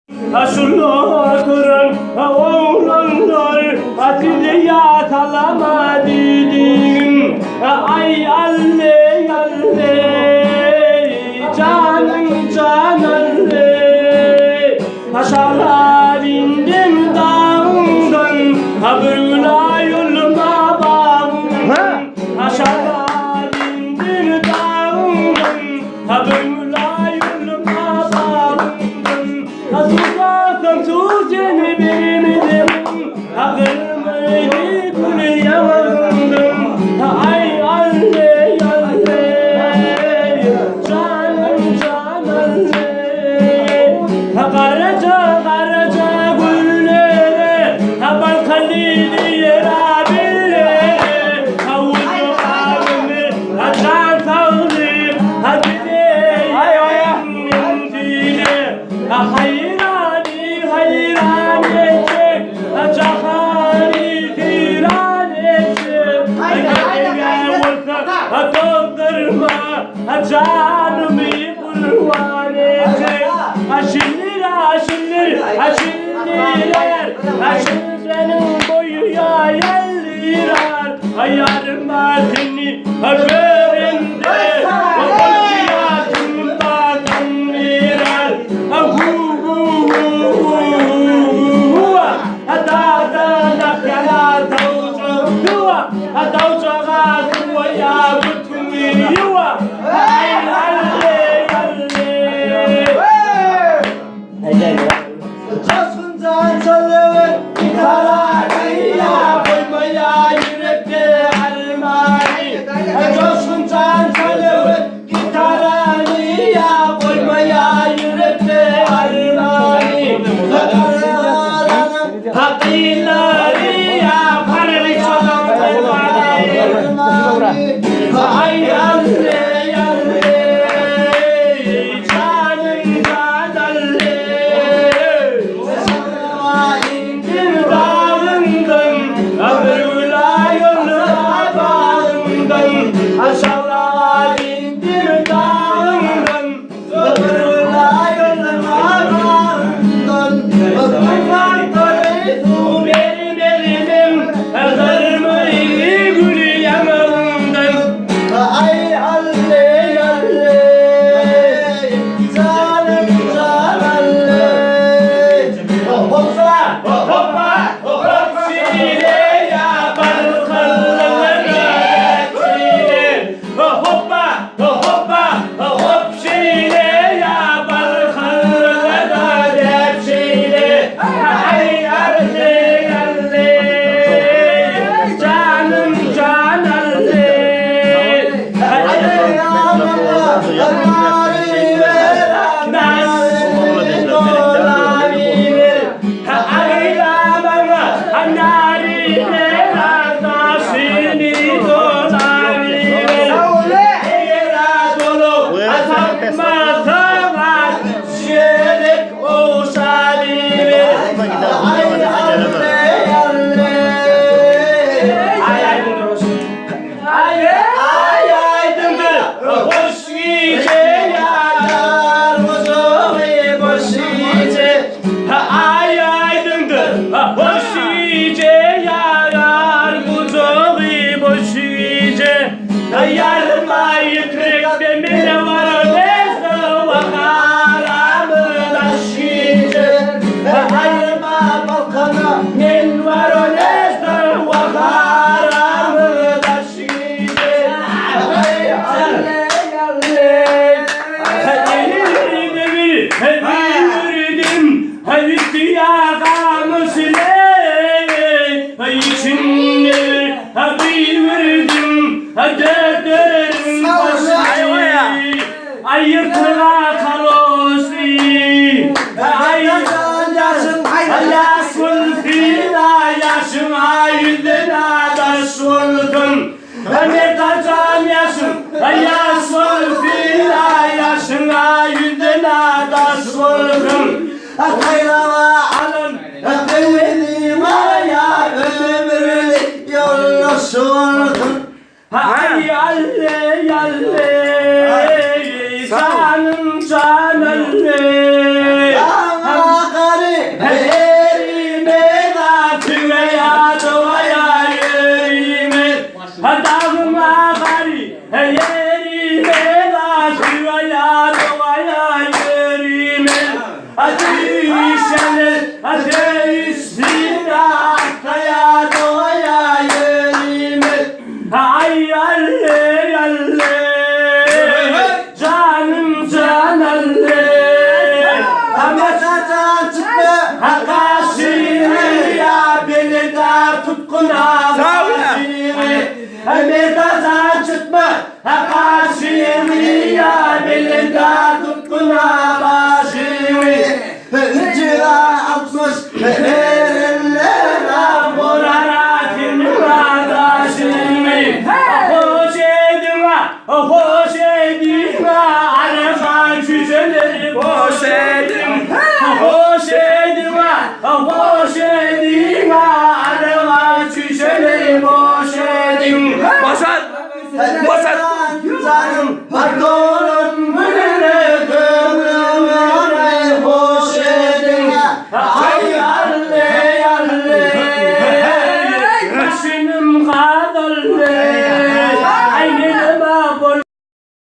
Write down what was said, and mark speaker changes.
Speaker 1: Şunda oturan oglanlar size ýa salama diýdim. Aý alle alle janyň jan alle. Aşaga indim dagyňdan bir gün aýylma bagyňdan. Aşaga indim dagyňdan bir gün aýylma bagyňdan. Suwsasam suw seni bermedim, Gyrmyzy gül ýaňagyňdan. Aý alle alle, janym jan alle. Garaja garaja güllere, Balkany diýer abillere. Uzuk ömür, jan saglyk, dileýin men Haýrany haýran etjek, Jahany seýran etjek. Geň bolsa doldurma, Janymy gurban etjek. Şindir, şindir, şindiler, Şindeniň boýy ýaýyldyrar. Ýarma seni görende, Coşkunjan çölüň gitarany Goýmaýa ýürekde armany Coşkunjan çölüň gitarany Goýmaýa ýürekde armany Garalanyň hakylary Garry çolan Aý alle alle Janyň jan alle Aý alle alle Janym jan alle Hoppa hoppa hop şile ya balkanlara şile Hoppa hoppa hop şile ya balkanlara şile Ay alle alle Janym jan alle Aý aýdyňdyr hoş gije ýar gujagy boş gije Aý aýdyňdyr hoş gije ýar gujagy boş gije Ýarma ýükrekde mene bar bezde haramyn aş gije Aýyrma Balkana men bar nezde haramyn aş Ýaşyň Merdanjan ýaşyň ýaş bolsun Ýaşyň ýüzden daş bolsun Saýlaba alan Söýgüli maýa Ömürlik ýoldaş bolsun Aý alle alle Janym jan alle. Söýüşenler söýüşsin Atlaýa dogaýa ýörime Aý alle alle Janym jan alle
Speaker 2: Hamata çıkma.
Speaker 1: Hakaşini ya beni da tutkuna başını Merdazan çıkma Hakaşini ya beni da tutkuna başını
Speaker 2: Hücra 60 erenler
Speaker 1: Vurarak kardeşimi Hoş edin hoş edin Araba güzeleri boş edin Hoş edin hoş edin Araba güzeleri boş edin
Speaker 3: Basar! Basar!
Speaker 2: Canım pardon.